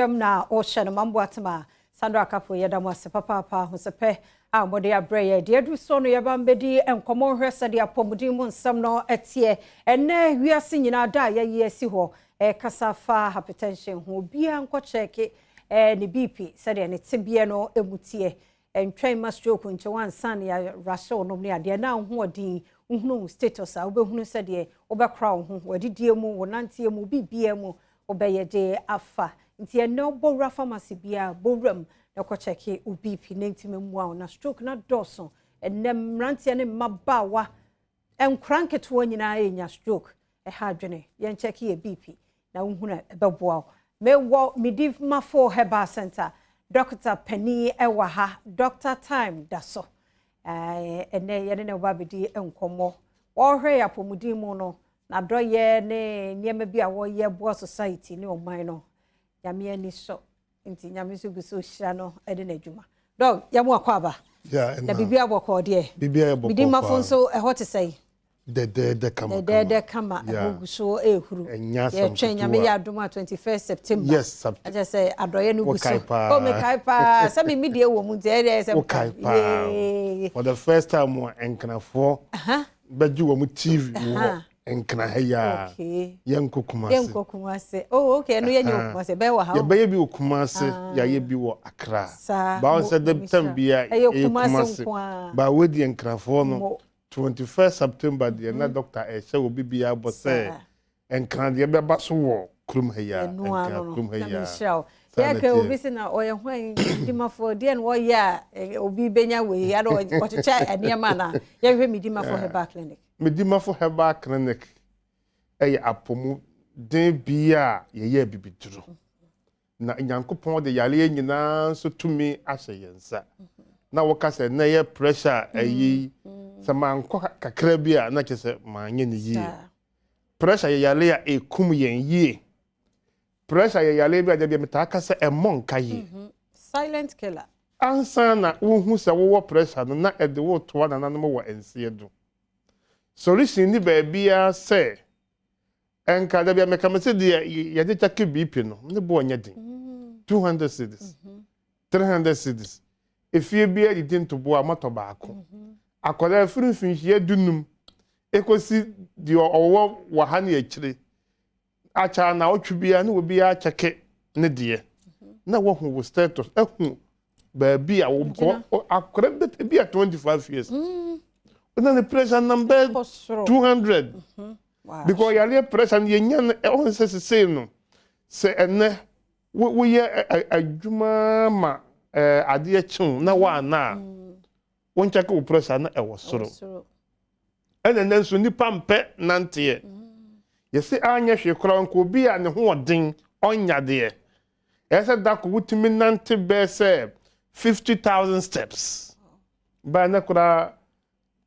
Dɛm na ɔhyɛ no Mambo Atema Sandra Kapo yɛda mo ase papaapa ahosɛpɛ a mode abrɛ yɛ. Deɛ adu so no yɛba mbɛdi nkɔmmɔ nhwɛ sɛdeɛ apɔmuden mu nsɛm no ɛteɛ. Ɛnnɛ wiase nyinaa da a yɛayi asi hɔ ɛkasa fa hypertension ho. Obiara nkɔ kyɛke ne BP sɛdeɛ ne tebeɛ no emu teɛ. Ntwɛn ma stroke nkyɛ wansa ne yɛarahyɛ wo nom ne adeɛ na ahoɔden wohunu wo status a wobɛhunu sɛdeɛ wobɛkora wo ho wadidie mu, wo nanteɛ mu, biribiara mu wobɛyɛ de afa. Nti ɛnnɛ wobɔwura pharmacy biara bɔwura mu na kɔkyɛke wo BP ne ntimi mmoa wo na stroke na dɔɔso. Ɛnnɛ mmeranteɛ ne mmabaawa nkora nketewa nyinaa ɛnya stroke. Ɛha adwene yɛnkyɛke yɛ BP na wohunu a ɛbɛboa wo. Mewɔ Medimafo Herbal Center Dr. Pani ɛwɔ ha, Dr. Time da so. Ɛnnɛ yɛne ne ba bɛdi nkɔmmɔ. Wɔrehwɛ yɛ apɔmuden mu no na dɔyɛ ne nneɛma bi a wɔyɛ boa society ne ɔman no. Nyame ani sɔ. Nti Nyame nso gu so hyira no de n'adwuma. Doc, yɛmo akɔ aba. Yeah, Na biribi abɔkɔ deɛ. Biribi ayɛ bɔkɔ Medimafo paa. nso ɛhɔ te sɛn? Dɛdɛɛdɛ kama. Dɛdɛɛdɛ kama ɛhɔ gu so ehuru. Ɛnyɛ asɛm Yɛtwɛn Nyame ketewa. yɛ adom a 21st September. Yes, September. Ɛkyɛ sɛ adɔyɛ no gu so. Wokae paa. Oh, mekae paa. Sɛ me media wɔ mu nti ɛyɛ sɛ Wokae paa. Yee. For the first time wɔ Nkrafoɔ bɛgye wɔn TV wɔ Nkran ha yi a. Yɛnkɔ Kumasi. Yɛnkɔ Kumasi. Oh, okay. Ɛno yɛnyɛ wɔ Kumasi. Ɛbɛyɛ wɔ ha. Yɛbɛyɛ bi wɔ Kumasi, yɛayɛ bi wɔ Accra. Saa. Báwo sɛ de tam bia Ɛyɛ ɛyɛ Kumasi Kumasi. nko ara. Ba wedi Nkrafoɔ no Mo. 21st September deɛ na doctor ɛhyɛ obi biara bɔ sɛ Nkran deɛ bɛba so wɔ kurom ha yi a. Ɛno ano Nkran no. kurom ha yi Nyame a. nhyira wo. Saa na Yɛka ɛteɛ. obi sɛ na ɔyɛ hwan Medimafo deɛ na ɔyɛ a obi bɛnya wei ya na ɔkyekyɛ nneɛma na yɛhwɛ Medimafo Herbal Clinic. Medimafo Herbal Clinic ɛyɛ apɔmuden bi a yɛyɛ abibiduro. Na Nyankopɔn de yareɛ nyinaa nso tumi ahyɛ yɛn nsa. Na wɔka sɛ na ɛyɛ pressure a ɛyi sɛ mankɔ kakra bi a na kyerɛ sɛ manyɛ ne yie. Pressure yɛ yareɛ a ɛkum yɛn yie. Pressure yɛ yareɛ bi a dabi metaa ka sɛ ɛmmɔ nka yie. Silent killer. Ansa na wohu sɛ wowɔ pressure no na ɛde wo toa nananom wɔ nseɛ do. Solution ni baabiara sɛ ɛnka dabi a meka me sɛ deɛ yɛde kyɛke BP no ne boɔ nyɛ den. 200 cedis, 300 cedis. Efie biara didi ntoboa a mɔtɔ baako. Akwadaa firi mfinhyia 15 ekosi deɛ ɔwɔ wɔ ha ne akyire. Akyɛ na ɔtwe biara ne obiara kyɛke ne deɛ. Na wahu wo status, ahu baabi a wo akwadaa bi a 25 years. Na ne pressure number Kɔ soro. 200. Wow. Because yareɛ pressure no yɛnya no ɛwɔ sɛ sesei no sɛ ɛnɛ woyɛ adwuma ma adeɛ kyew na woana a wonkyɛke wo pressure na ɛwɔ soro. Soro. Ɛna ɛnɛ nso nipa mpɛ nanteɛ. Yɛsɛ anyɛ hwee koraa nka obi a ne ho ɔden ɔnya deɛ. Ɛyɛ sɛ da ko wotumi nante bɛɛ sɛ 50,000 steps. Baa ne koraa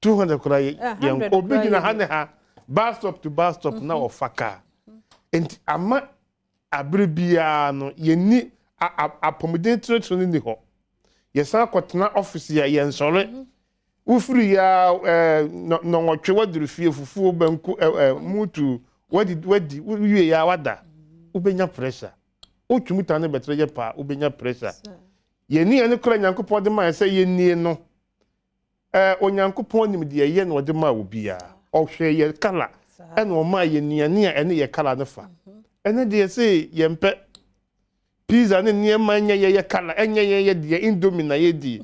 200 koraa yɛ 100 obi koraa gyina yɛ ha ne ha bus stop to bus stop na ɔfa kaa. Nti ama abere biara no yɛnni apɔmuden tenetene no ni hɔ. Yɛsan akɔtena office a yɛnsɔre. Wofiri ya nɔnwɔtwe waduru fie fufuo banku mutu wadi wadi wie ya wada. Wobɛnya pressure. Wotumi ta ne bɛtɛrɛ yɛ paa wobɛnya pressure. Yɛni yɛn kora Nyankopɔn de maa yɛ sɛ yɛnnie no. Onyankopɔn nim deɛ ɛyɛ na ɔde maa obiara. Ɔhwɛ yɛ kala ɛna ɔmaa yɛ nnuane a ɛne yɛ kala no fa. Ɛne deɛ sɛ yɛmpɛ pizza ne nneɛma nyɛ yɛyɛ kala ɛnyɛ yɛyɛ deɛ Indomie na yɛdi.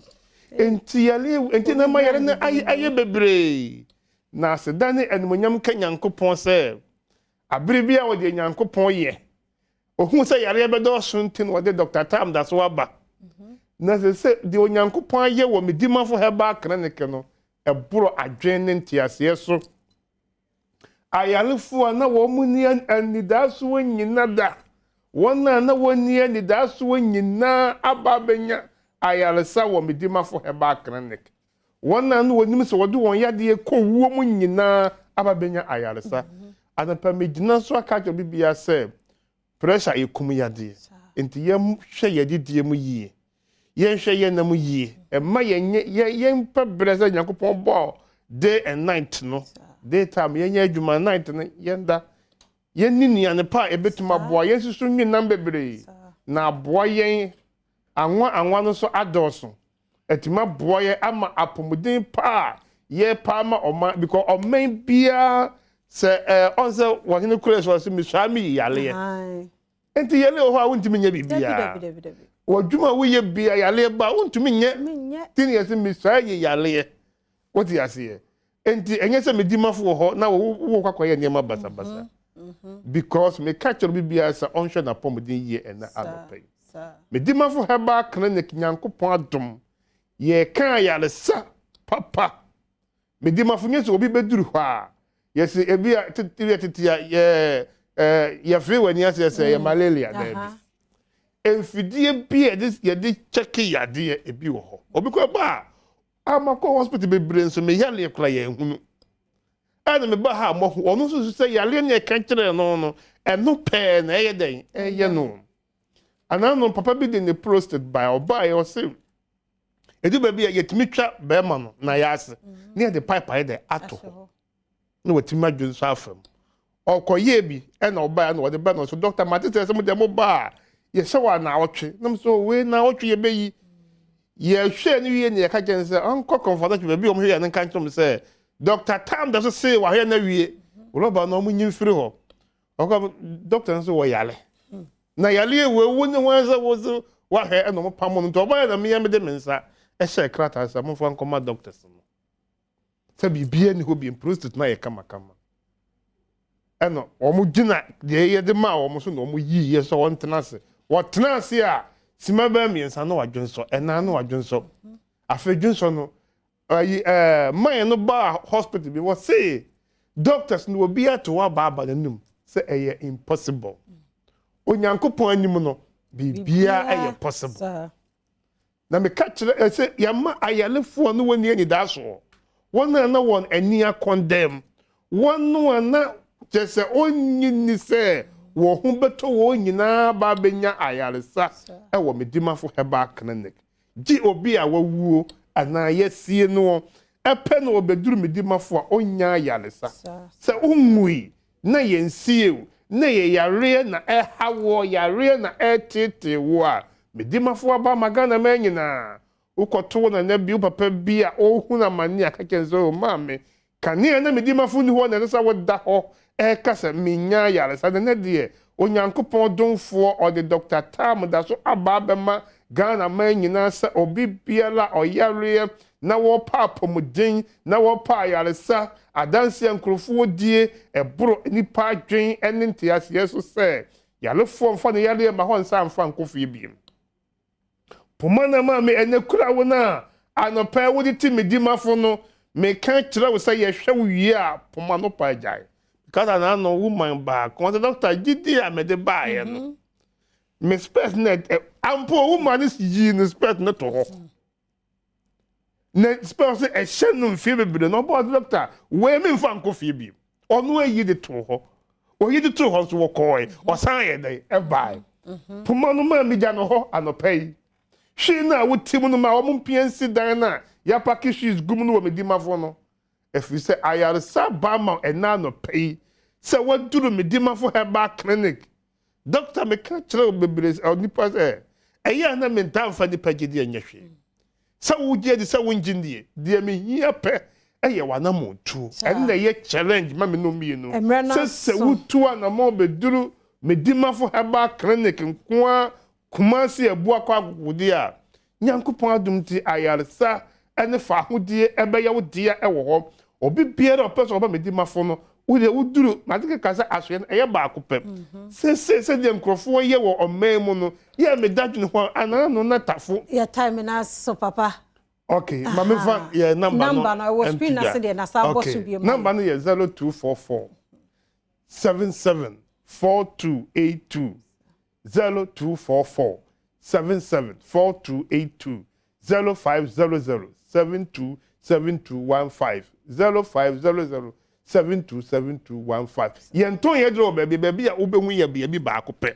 Nti yɛre nti na ma yɛre no ayɛ bebree. Na aseda ne animuonyam ka Nyankopɔn sɛ abere bi a wɔde Nyankopɔn yɛ. Ohun sɛ yareɛ bɛdɔɔso nti na wɔde Dr. Tam da so aba. Na sɛ deɛ Onyankopɔn ayɛ wɔ Medimafo Herbal Clinic no ɛboro adwene ne nteaseɛ so. Ayarefoɔ a na wɔn ni anidasoɔ nyina da. Wɔn a na wɔn ni anidasoɔ nyinaa aba abɛnya ayaresa wɔ Medimafo Herbal Clinic. Wɔn a na wɔnim sɛ wɔde wɔn yadeɛ kɔ wuo mu nyinaa aba abɛnya ayaresa. Anapa megyina so aka kyerɛ obi biara sɛ pressure yɛ kum yadeɛ. Nti yɛnhwɛ yɛn didie mu yie. Yɛnhwɛ yɛn nam yie. Ɛmma yɛnyɛ yɛmpɛ berɛ sɛ Nyankopɔn bɔɔ day and night no. Day time yɛnyɛ adwuma, night no yɛnda. Yɛnni nnuane pa a ɛbɛtumi aboa. Yɛnsusu nwe nam bebree. Na aboa yɛn, anwa anwa no nso adɔɔso. Atumi aboa yɛn ama apɔmuden pa a yɛrepa ama ɔman, because ɔman biara sɛ ɛɛ ɔn sɛ wɔhene kura so ɔsɛ mesua me yi yareɛ. Nti yɛle wɔ hɔ a wontumi nyɛ biribiara. W'adwuma a woyɛ bia yareɛ ba a wontumi nyɛ. Ti ne yɛsɛ mesua yi yareɛ. Wote aseɛ? Nti ɛnyɛ sɛ medi mafo wɔ hɔ na wowɔ kɔ akɔyɛ nneɛma basabasa. Because meka kyerɛ obi biara sɛ ɔnhwɛ n'apɔmuden yie ɛnɛ anɔpa yi. Medimafo Herbal Clinic, Nyankopɔn adom, yɛreka ayaresa papa. Medimafo nyɛ sɛ obi bɛduru hɔ a, yɛse ebi a tete tete a yɛ ɛɛ yɛfee w'ani ase sɛ ɛyɛ malaria, daabi. Mfidie bi a yɛde yɛde kyɛke yadeɛ ebi wɔ hɔ. Obi kɔ ba a, amakɔ hospital bebree nso me yareɛ kora yɛn hunu. Ɛna meba ha a mɔho ɔno nso sɛ yareɛ ne ɛka kyerɛ no no, ɛno pɛɛ na ɛyɛ dɛn ɛyɛ no. Anaa no papa bi de ne prostate ba, ɔbaa yɛ ɔse edu baabi a yɛtumi twa bɛrima no na yɛ ase ne yɛde pipe ayɛ dɛ ato hɔ na watumi adwo nso afa mu. Ɔkɔyɛ bi ɛna ɔbaa na ɔde ba na ɔso, "Doctor, mate sɛ mo deɛ mo ba a yɛhyɛ wɔ anaawɔtwe." Nam so wei naawɔtwe yɛbɛyi yɛhwɛ no wie ne yɛka kyɛn sɛ ɔnkɔ kɔnfɔdɔkye baabi a ɔmo hwɛ yɛ no nka nkyɛn sɛ Doctor Tam da so see wahwɛ no awie rɔba no ɔmo nyi mfiri hɔ. Ɔkɔ doctor nso wɔ yare na yare ewu ewu ne ho sɛ wo so wahwɛ ɛna ɔmo pam no, nti ɔbaa na mmea mede me nsa ɛhyɛ krataa sɛ momfa nkɔma doctors no sɛ biribiara ni hɔ bi, prostate na yɛ kamakama. Ɛna wɔn gyina deɛ yɛde maa wɔn so na wɔn yii yɛ sɛ wɔntena ase. Wɔtena ase a, sima bɛyɛ 3 na wadwo nsɔ, 4 na wadwo nsɔ. Afei dwo nsɔ no ayi man no baa hospital bi, wɔse doctors no obi ato hɔ abaaba n'anum sɛ ɛyɛ impossible. Onyankopɔn anim no biribiara ɛyɛ possible. Na meka kyerɛ ɛsɛ yɛma ayalefoɔ no wɔn ni anidasoɔ, wɔn a na wɔn ani akɔndɛm, wɔn no a na kyerɛ sɛ ɔnyi ni sɛ wɔn ho bɛtɔ wɔn nyinaa ba abɛnya ayaresa ɛwɔ Medimafo Herbal Clinic. Gye obi a wawuo anaa yɛsie noɔ ɛpɛ na ɔbɛduru Medimafo a ɔnya ayaresa. Sɛ ɔnwui na yɛnsie o, na yɛ yareɛ na ɛha woɔ, yareɛ na ɛretetee wo a, Medimafo aba ma Ghana man nyinaa. Wokɔto wo nana bi, wo papa bi a ɔrehunu amane a, ka kyerɛ no sɛ, "O maame, kanea na Medimafo nni hɔ na ɛsɛ sɛ woda hɔ ɛreka sɛ menya ayaresa. Na nɛ deɛ Onyankopɔn domfoɔ ɔde Dr. Tam da so aba abɛma Ghana man nyinaa sɛ obi biara a ɔyareɛ na wɔpɛ apɔmuden na wɔpɛ ayaresa, adanseɛ nkurɔfoɔ die ɛboro nipa adwen ne nteaseɛ so sɛ yarefoɔ mfa ne yareɛ ma hɔ nsa mfa nkɔ fie biem. Poma na maame ɛnɛ kura wo no a anɔpɛ wode te Medimafo no, meka kyerɛ wo sɛ yɛhwɛ wo wie a, poma no pa agyae. Kasa na ano woman baako ɔsɛ, "Doctor, gyidi a mede baeɛ no, me specs na ampo." Woman no yii ne specs no to hɔ na specs ɛhyɛ no mfie bebree na ɔbɔ ɔsɛ, "Doctor, wei memfa nkɔ fie bio." Ɔno ayi de to hɔ, oyi de to hɔ nso wɔkɔɔe, ɔsan yɛ dɛn ɛbae. Poma no maa mi gya no hɔ anɔpa yi. Hwee no a wote mu no ma wɔn mpia nsi dan no a yɛapack shoes gu mu no wɔ Medimafo no, ɛfiri sɛ ayaresa ba ma ɛna anɔpa yi sɛ waduru Medimafo Herbal Clinic. Doctor, meka kyerɛ wo bebree sɛ onipa sɛ ɛyɛ a na mentaa mfa nipa gyedi ɛnyɛ hwee sɛ wogye adi sɛ wongye ndie. Deɛ mehia pɛ ɛyɛ w'anammɔntuo. Ɛno na ɛyɛ challenge ma me no mmienu Mmerɛ no sɛ sɛ aso. Wotu anammɔn bɛduru Medimafo Herbal Clinic nko a, Kumase Abuakɔ Agogodeɛ a Nyankopɔn adom nti ayaresa ne fa ahodie ɛbɛyɛ wo dea ɛwɔ hɔ. Obi biara a ɔpɛ sɛ ɔba Medimafo no, wodeɛ woduru mate keka sɛ asoɛ no ɛyɛ baako pɛ. Sese sɛdeɛ nkurɔfoɔ yɛ wɔ ɔman mu no yɛ meda dwene ho anaa no na tafo. Yɛ time na so, papa. Okay, ma mefa yɛ number no. Number no ɛwɔ screen na se deɛ na sa bɔ so bio. Number no yɛ 0244 77 4282, 0244 77 4282, 0500 727215, 0500 727215. Yɛntɔn yɛ duro wɔ baabi baabi a wobɛhu yɛ baabi baako pɛ.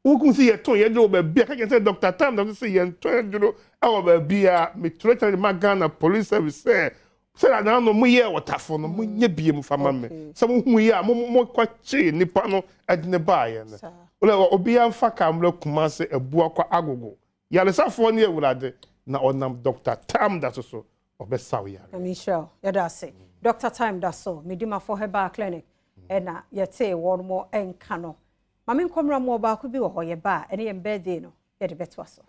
Wokum sɛ yɛtɔn yɛ duro wɔ baabi a, kaka sɛ Dr. Tam na sɛ yɛntɔn yɛ duro wɔ baabi a metwerɛ kyerɛ ma Ghana Police Service sɛ anaano moyɛɛ wɔtafo no, monyɛ bie mu fa ma me sɛ mohu yi a mokɔkyee nipa no de ne baeɛ no. Wode obiara mfa kaa mmra Kumase Abuakwa Agogo. Yaresafoɔ ne Awurade na ɔnam Doctor Tam da so so ɔbɛsa wo yare. Nyame nhyira wo. Yɛda ase. Doctor Time da so, Medimafo Herbal Clinic ɛna yɛtee wɔn mo nka no. Ma menkɔ mmra mo ɔbaako bi wɔ hɔ yɛba a ɛne yɛn birthday no yɛde bɛtoa so.